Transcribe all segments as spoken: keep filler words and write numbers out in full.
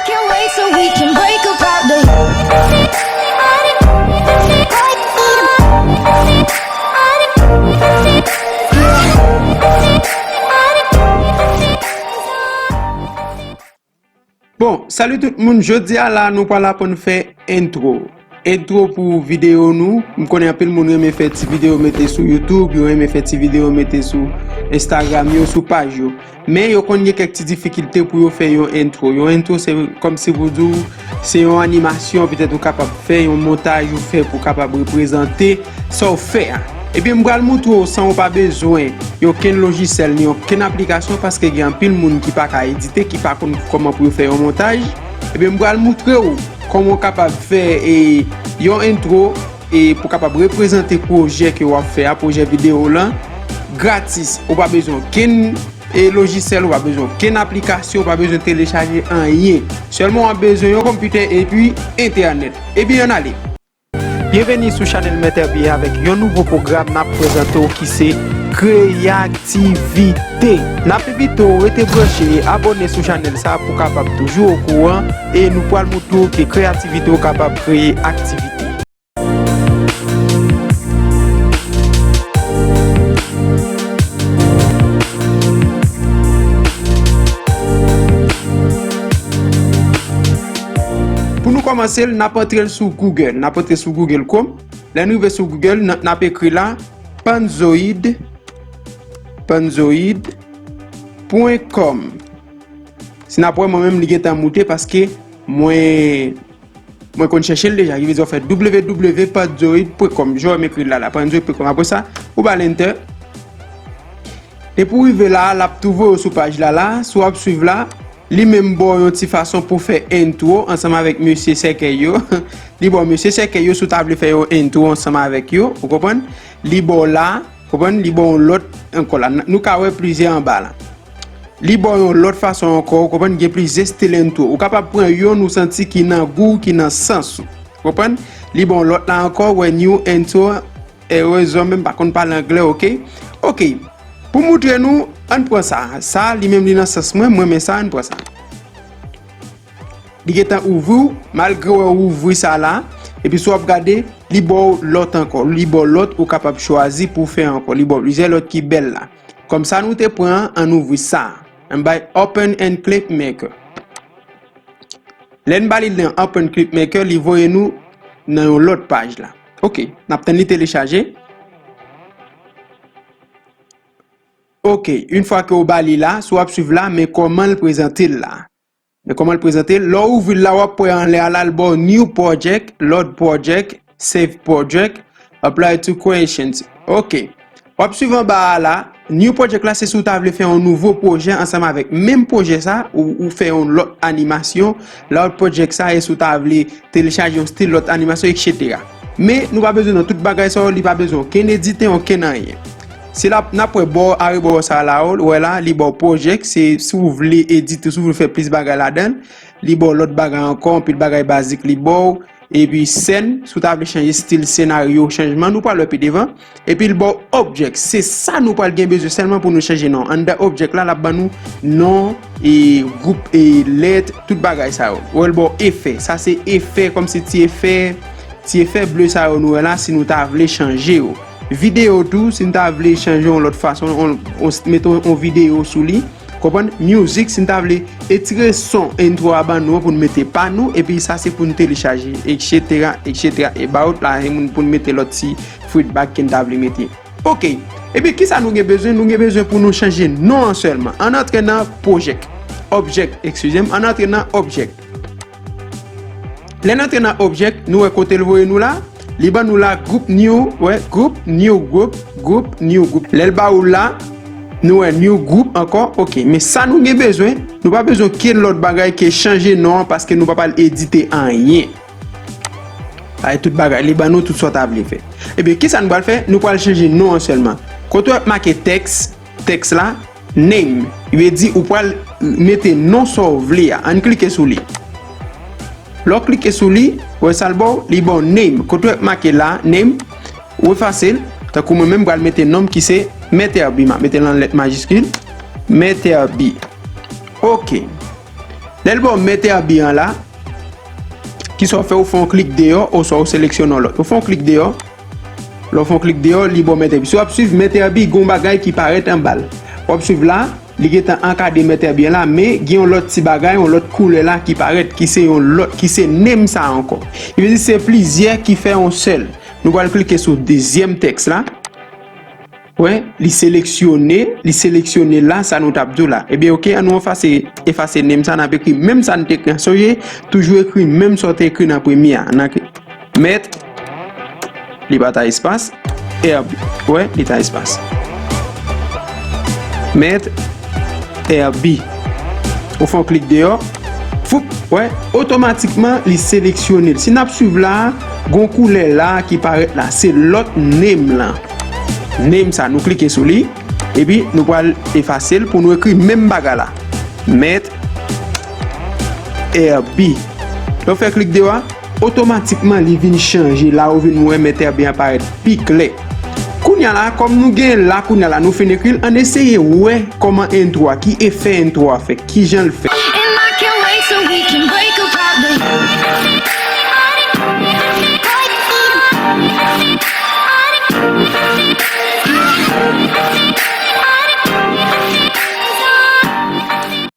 Can't wait so we can break apart, baby. Bon, salut tout moun, jodi a la nou pral aprann fè intro. Intro pou videyo nou. M konnen anpil moun renmen fè ti videyo mete sou YouTube, yo renmen fè ti videyo mete sou Instagram yo, sou paj yo. Men yo konn gen kèk ti difikilte pou yo fè yon intro. Yon intro se kòmsi pou di w se yon animasyon, petèt ou kapab fè yon montaj ou fè pou kapab reprezante sa w fè a. Ebyen m pral moutre w san w pa bezwen yon kenn lojisyèl ni yon kenn aplikasyon, paske gen anpil moun ki pa ka edite, ki pa konn kòman pou yo fè yon montaj. Ebyen m pral moutre w kòman w kapab fè e, yon intro e pou kapab reprezante pwojè ke w ap fè a, pwojè videyo w lan gratis. Ou pa bezwen kenn e lojisyèl, ou pa bezwen kenn aplikasyon, ou pa bezwen telechaje anyen. Sèlman w ap bezwen yon konpitè epi entènèt. Ebyen ann ale. Byenveni sou chanèl Mèt Herby avèk yon nouvo pwogram n ap prezante w ki se kreyativite. N ap envite w rete branche e abòne sou chanèl sa pou kapab toujou okouran e nou pral moutre w ke kreyativite w kapab kreye aktivite. Pou nou kòmanse l, n ap antre l sou Google. N ap antre sou Google Chrome. Lè n rive sou Google, n, n ap ekri la Panzoid, panzoid pwen kòm. Si n ap wè, mwen menm li gentan moute paske mwen, mwen konn chèche l deja. Ki vle di w fè w w w panzoid pwen kòm. Jan w ekri l la, la, panzoid pwen kòm. Apre sa, ou ba l enter. Depi w rive la, l ap tou voye w sou paj la la. Si w ap swiv la, li menm ba w yon ti fason pou fè intro ansanm avèk mesye sèkèy yo. Li ba w mesye sèkèy yo si w ta vle fè yon intro ansanm avèk yo, ou konprann? Li ba w la, konprann? Li ba w yon lòt ankò la. N, nou ka wè plizyè anba la. Li ba w yon lòt fason ankò, ou konprann? Gen plizyè stil intro. Ou kapab pran yonn ou santi ki nan gou w, ki nan sans ou. Ou konprann? Li ba w lòt la ankò, ou wè new intro, erezman m pa konn pale anglè, oke? Oke. Pou moutre nou, ann pran sa. Sa, li menm li nan sans mwen, mwen renmen sa, ann pran sa. Li gentan ouvri w, malgre w ouvri sa la, epi si w ap gade, li ba w lòt ankò. Li ba w lòt, ou kapab chwazi pou w fè ankò. Li ba w plizyè lòt ki bèl la. Kòm sa nou te pran an, ann ouvri sa. Ann bay Open in Clipmaker. Lè n ba li nan Open Clipmaker, li voye nou nan yon lòt paj la. Oke, n ap tann li telechaje. Oke, yon fwa ke w ba li la, si w ap swiv la, men kòman l prezante l la. Men kòman l prezante l. Lè w ouvri l la, w ap wè anlè a la, l ba w New Project, Load Project, Save Project, Apply to Creations. Oke. W ap swiv anba a la. New Project la, se si w ta vle fè yon nouvo pwojè ansanm avèk menm pwojè sa, ou, ou fè yon lòt animasyon, lòt project sa, e si w ta vle telechaje yon stil lòt animasyon, etsetera. Men, nou pa bezwen nan tout bagay sa yo, li pa bezwen okenn edite, okenn anyen. Se la, n ap wè bò, arebò sa la, ou wè la, li ba w project, se si w vle edite, si w vle fè plis bagay ladan l, li ba w lòt bagay ankò, anpil bagay bazik li ba w, epi sèn, si w ta vle chanje stil senaryo, chanjman, nou pral wè pi devan, epi l ba w object, se sa nou pral gen bezwen sèlman pou nou chanje non. Anndan object la, l ap ban nou non, e gwoup, e lèt, tout bagay sa yo. Ou wè l ba w efè, sa se efè, kòmsi ti efè, ti efè ble sa yo nou wè la, si nou ta vle chanje yo. Videyo tou, si n ta vle chanje yon lòt fason, on, on, mete yon videyo sou li. Konprann? Music, si n ta vle etire son intro a ban nou an pou n mete pa nou, epi sa se pou n telechaje, etsetera, etsetera. About la, e moun pou n mete lòt ti feedback ke n ta vle mete. Oke. Epi kisa nou gen bezwen? Nou gen bezwen pou nou chanje non an sèlman. Ann antre nan project. Object, eskize m. Ann antre nan object. Lè n antre nan object, nou wè kote l voye nou la? Li ban nou la group new, wè, group, new group, group, new group. Lè l ba ou la, nou wè new group ankò, oke. Men sa nou gen bezwen, nou pa bezwen okenn lòt bagay ke chanje non an paske nou pa pral edite anyen. Sa e tout bagay, li ban nou tout sa w ta vle fè. Ebyen, kisa nou pral fè? Nou pral chanje non an sèlman. Kote w wè make tèks, tèks la, name. Li vle di ou pral mete non sa w vle a. Ann klike sou li. Lè w klike sou li, ou wè sa l ba w, li ba w name. Kote w wè make la, name, ou efase l. Tankou mwen menm, m pral mete non m ki se Mèt Herby. M ap mete l an lèt majiskil. Mèt Herby. Oke. Lè l ba w Mèt Èbi an la, kisa w fè? Ou fè yon klik deyò, oswa ou seleksyone yon lòt. Ou fè yon klik deyò, lè w fè yon klik deyò, li ba w Mèt Èbi. Si w ap swiv Mèt Èbi, gen yon bagay ki parèt anba l. W ap swiv la, li gentan ankadre Mèt Èbi an la, men gen yon lòt ti bagay, yon lòt koulè la ki parèt, ki se yon lòt, ki se name sa ankò. Li vle di se plizyè ki fè yon sèl. Nou pral klike sou dezyèm tèks la. Wè, li seleksyone, li seleksyone la, sa nou t ap di w la. Ebyen, oke, ann nou efase, efase name sa, n ap ekri menm sa n te ekri an. Sonje, toujou ekri menm sa w te ekri nan premye a. N a ekri Mèt, li pa ta espas, Èbi. Wè, li ta espas. Mèt, Èbi. Ou fè yon klik deyò. Foup, wè, otomatikman, li seleksyone l. Si n ap swiv la, gon koulè la ki parèt la, se lòt name lan. Name sa, nou klike sou li, epi nou pral efase l pou nou ekri menm bagay la. Mèt Èbi. Lè w fè klik deyò a, otomatikman li vin chanje. La ou vin wè Mèt Èbi an parèt pi klè. Kounya la, kòm nou gen la, kounya la, nou fin ekri l, ann eseye wè kòman entwo a, ki efè entwo a fè, kijan l fè. And I can't wait so we can break apart, baby.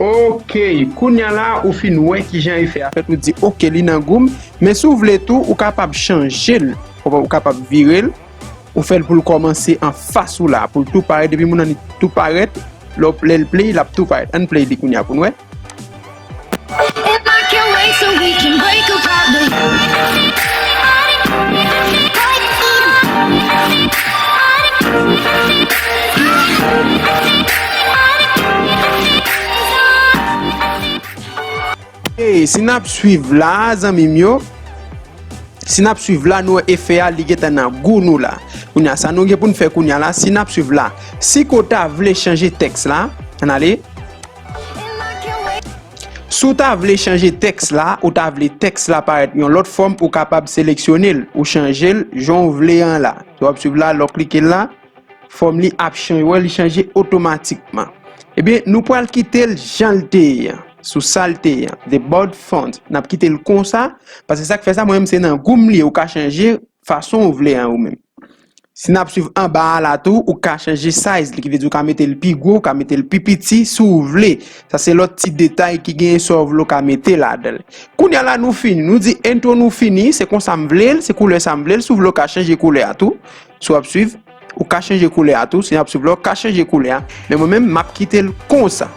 Ok, kounya la, ou fin wè kijan efè a fèt, ou di, ok, li nan gou m, men si w vle tou, ou kapab chanje l, ou kapab vire l, ou fè l pou l kòmanse anfas ou la, pou l tou parèt, depi moun nan li tou parèt, lè w, lè l play, l ap tou parèt. Ann play li kounya pou n wè. And I can't wait so we can break apart, baby. Hey, si n ap swiv la, zanmi m yo, si n ap swiv la, nou wè efè a, li gentan nan gou nou la. Kounya, sa nou gen pou n fè kounya la, si n ap swiv la, si ke w ta vle chanje tèks la, ann ale. Si w ta vle chanje tèks la, ou ta vle tèks la parèt yon lòt fòm, ou kapab seleksyone l, ou chanje l jan w vle an la. Si w ap swiv la, lè w klike l la, fòm li ap chanje, wè, li chanje otomatikman. Ebyen, nou pral kite l jan l te ye an, sou sa l te ye an, the bold font. N ap kite l konsa, paske sa k fè sa, mwen menm se nan gou m li ye, ou ka chanje fason w vle an ou menm. Si n ap swiv anba a la tou, ou ka chanje size li, ki vle di ou ka mete l pi gwo, ou ka mete l pi piti, si w vle. Sa se lòt ti detay ki genyen sa w vle ou ka mete ladan l. Kounya la nou fini, nou di intro nou fini, se konsa m vle l, se koulè sa m vle l, si w vle ou ka chanje koulè a tou. Si w ap swiv, ou ka chanje koulè a tou. Si n ap swiv la, ou ka chanje koulè a. Men mwen menm, m ap kite l konsa.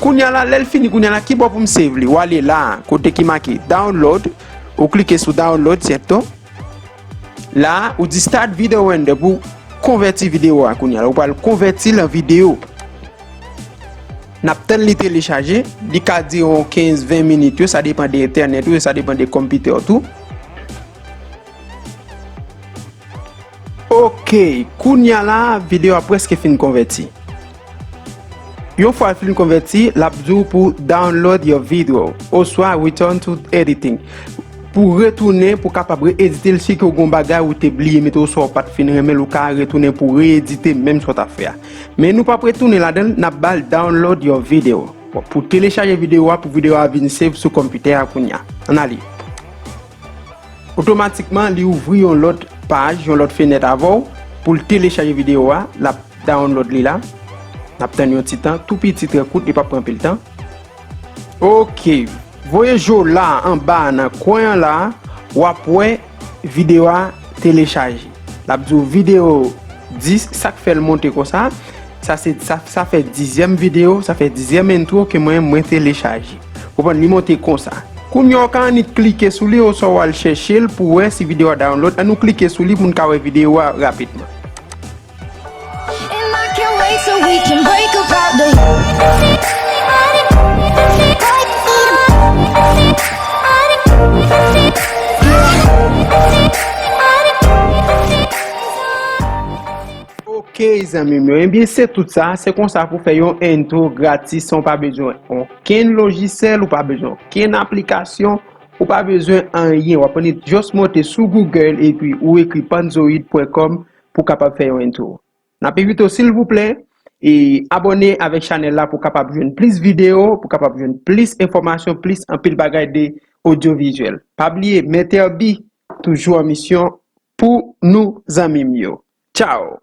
Kounya la, lè l fini, kounya la, ki bò pou m save li? W ale la, kote ki make download, ou klike sou download, syèto. La, ou di start video render pou konvèti videyo a kounya la. Ou pral konvèti l an videyo. N ap tann li telechaje. Li ka dire yon kenz, ven minit yo, sa depann de entènèt ou, sa depann de konpitè w tou. Ok, kounya la, videyo a prèske fin konvèti. Yon fwa l fin konvèti, l ap di w pou download your video, oswa return to editing. Pou retounen, pou kapab re-edite l, si ke w gon bagay ou te bliye mete, oswa w pa t fin renmen l, ou ka retounen pou re-edite menm sa w t ap fè a. Men nou p ap retounen ladan l, n ap ba l download your video. Bon, pou telechaje videyo a, pou videyo a vin save sou konpitè a kounya. Ann ale. Otomatikman, li ouvri yon lòt paj, yon lòt fenèt avè w pou l telechaje videyo a. L ap download li la. N ap tann yon ti tan, tou piti, trè kout, li p ap pran anpil tan. Ok. Voye je w la, anba a, nan kwen an la, w ap wè videyo a telechaje. L ap di w videyo dis, sa k fè l monte konsa. Sa se, sa, sa fè dizyèm videyo, sa fè dizyèm intro ke mwen, mwen telechaje. Konprann, li monte konsa. Kounye a w ka annik klike sou li oswa w al chèche l pou wè si videyo a download. Ann nou klike sou li pou n ka wè videyo a rapidman. And I can't wait so we can break apart, baby. Ok, zanmi m yo, ebyen se tout sa. Se konsa pou fè yon intro gratis san w pa bezwen okenn lojisyèl, ou pa bezwen okenn aplikasyon, ou pa bezwen anyen. W ap annik just monte sou Google epi ou ekri panzoid pwen kòm pou w kapab fè yon intro. N ap envite w, silvouplè, E abòne avèk chanèl la pou kapab jwenn plis videyo, pou kapab jwenn plis enfòmasyon, plis anpil bagay de odyovizyèl. Pa bliye, Menteur B toujou an misyon pou nou, zanmi m yo. Tchao!